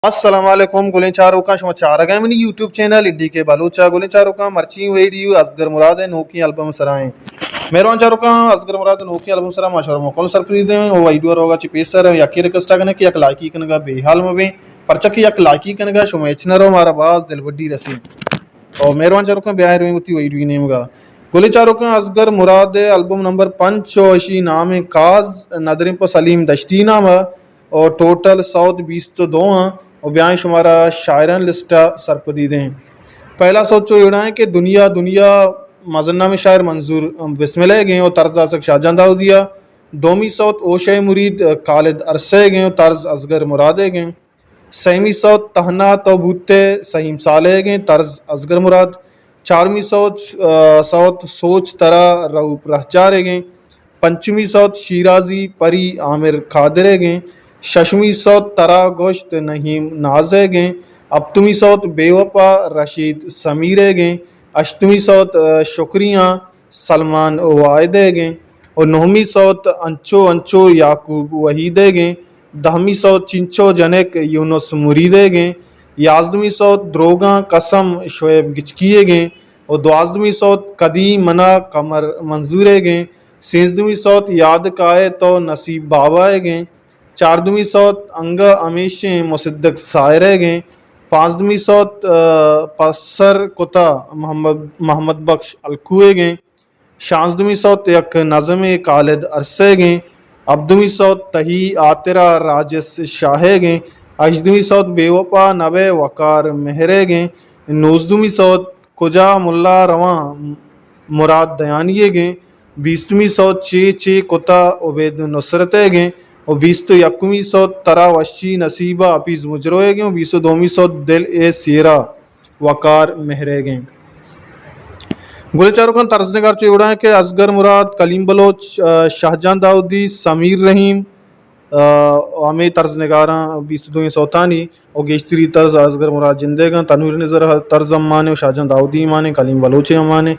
السلام علیکم گلیں چاروکاں، شما چارگ ءَ منی یوٹیوب چینل انڈی کے بلوچ ءَ۔ گلیں چاروکاں، مرچی ویڈیو اصغر مراد ءِ نوکیں البم سرا ایں۔ مہروان چاروکاں، اصغر مراد ءِ نوکیں البم سرا ما شما کل سرپدی دیں۔ او ویڈیو روگا چہ پیسر یکے ریکویسٹ کنیں کہ یک لائکی کنگا بے حال مبیں، پرچا کہ یک لائکی کنگا شما ہچ نہ رو، مارا باز دلبڈی رسی۔ او مہروان چاروکاں، بیائیں رویں وتی ویڈیو نیمگا۔ گلیں چاروکاں، اصغر مراد ءِ البم نمبر پنچ و اشی نام کاز، ندریں پہ سلیم دشتی نام ءَ، اور ٹوٹل سوت بیست و دو آں، اور بیائیں شمارا شاعران لسٹ ءَ سرپدی دیں۔ پہلا سوت چو ایڑا ہے کہ دنیا دنیا مزن نام شاعر منظور بسمل ءِ گیں اور طرز داتگ شاہجان داؤدی ءَ۔ دومی سوت اوشے مرید خالد ارسے ءِ گیں اور طرز اصغر مراد ءِ گیں۔ سیمی سوت تہنا تو بوتے سہیم صالح ءِ گیں، طرز اصغر مراد۔ چارمی سوت، آ، سوت سوچ ترا رؤپ رہچار ءِ گیں۔ پنچمی سوت شیرازی پری عامر قادر ءِ گیں۔ ششمی سوت ترا گوشت نہیم ناز ءِ گیں۔ ہپتمی سوت بے وفا رشید سمیر ءِ گیں۔ ہشتمی سوت، آ، شکریاں سلمان واحد ءِ گیں۔ و نہمی سوت انچو انچو یعقوب وحید ءِ گیں۔ دہمی سوت چنچو جنک یونس مرید ءِ گیں۔ یازدمی سوت دروگاں قسم شعیب گچکی ءِ گیں۔ و دوازدمی سوت کدی منا قمر منظور ءِ گیں۔ سیزدمی سوت یاد کائے تو نصیب بابا ءِ گیں۔ چاردمی سوت انگہ ہمیشیں مصدق ساحر ءِ گیں۔ پانزدمی سوت، آ، پسر کتا محمد، محمد بخش الکو ءِ گیں۔ شانزدمی سوت یک نظمے خالد ارسے ءِ گیں۔ ہبدمی سوت تہی آترا راجس شاہ ءِ گیں۔ ہژدمی سوت بے وفا نبے وقار مہر ءِ گیں۔ نوزدمی سوت کجا ملا رواں مراد دیانی ءِ گیں۔ بیستمی سوت چے چے کتا عبید نصرت ءِ گیں۔ و بیست و یکمی سوت ترا وشی نصیبہ حفیظ مجرو ءِ گیں۔ و بیست و دومی سوت دل ءِ سیرا وقار مہر ءِ گیں۔ گلیں چاروکاں، طرز نگار چو ایوڑا ہے کہ اصغر مراد، کلیم بلوچ، آ، شاہجان داؤدی، سمیر رحیم، آ، ہمے طرز نگاراں بیست و دوئیں سوتانی و گیشتری طرز اصغر مراد جندے گاں، تنویر نظر طرز ہم مانے و شاہجان داؤدی مانے، کلیم بلوچ ہم مانے۔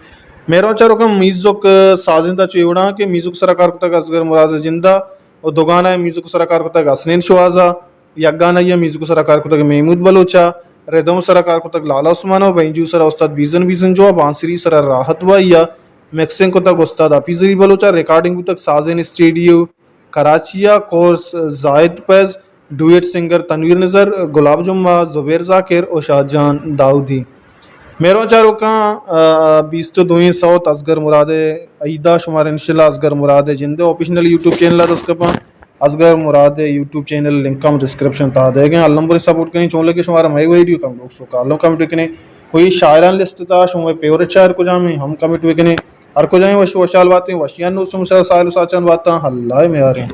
مہروان چاروکاں، میوزک سازندہ چو ایوڑا کہ میوزک سرا کار کتگ اصغر مراد جندہ و دو گانا میوزک سرا کار کتگ حسنین شوازا۔ یک گانا ءَ میوزک سرا کار کتگ محمود بلوچ ءَ، ردم سرا کار کتگ لالا عثمان ءَ، بینجو سرا استاد بیزن بیزن جو ءَ، بانسری سرا راحت بائی ءَ، مکسنگ کتگ استاد حفیظ علی بلوچ ءَ، ریکارڈنگ بوتگ سازین اسٹیڈیو کراچی ءَ، کورس زاہد فیض، ڈوئٹ سنگر تنویر نظر، گلاب جمعہ، زبیر ذاکر و شاہجان داؤدی۔ مہروان چاروکاں، آ، بیست و دوئیں سوت اصغر مراد ءِ عیدا شمارا انشاءاللہ اصغر مراد ءِ جند ءِ آفیشنل یوٹیوب چینل ءَ دست کپاں۔ اصغر مراد ءِ یوٹیوب چینل لنک ہم ڈسکرپشن تہا دئیگ ءَ، الم برے سپورٹ کنیں، چون لگے شمارا مئے ویڈیو کمنٹ باکس ءَ کالم کمنٹ بکنیں۔ کوئی شاعران لسٹ تہا شمئے فیوریٹ شاعر کجام ایں ہم کمنٹ بکنیں۔ ہر کجام وش وشحال باتیں، وشیان نو شمشا سائل و ساچان باتاں، اللہ ءِ میاریں۔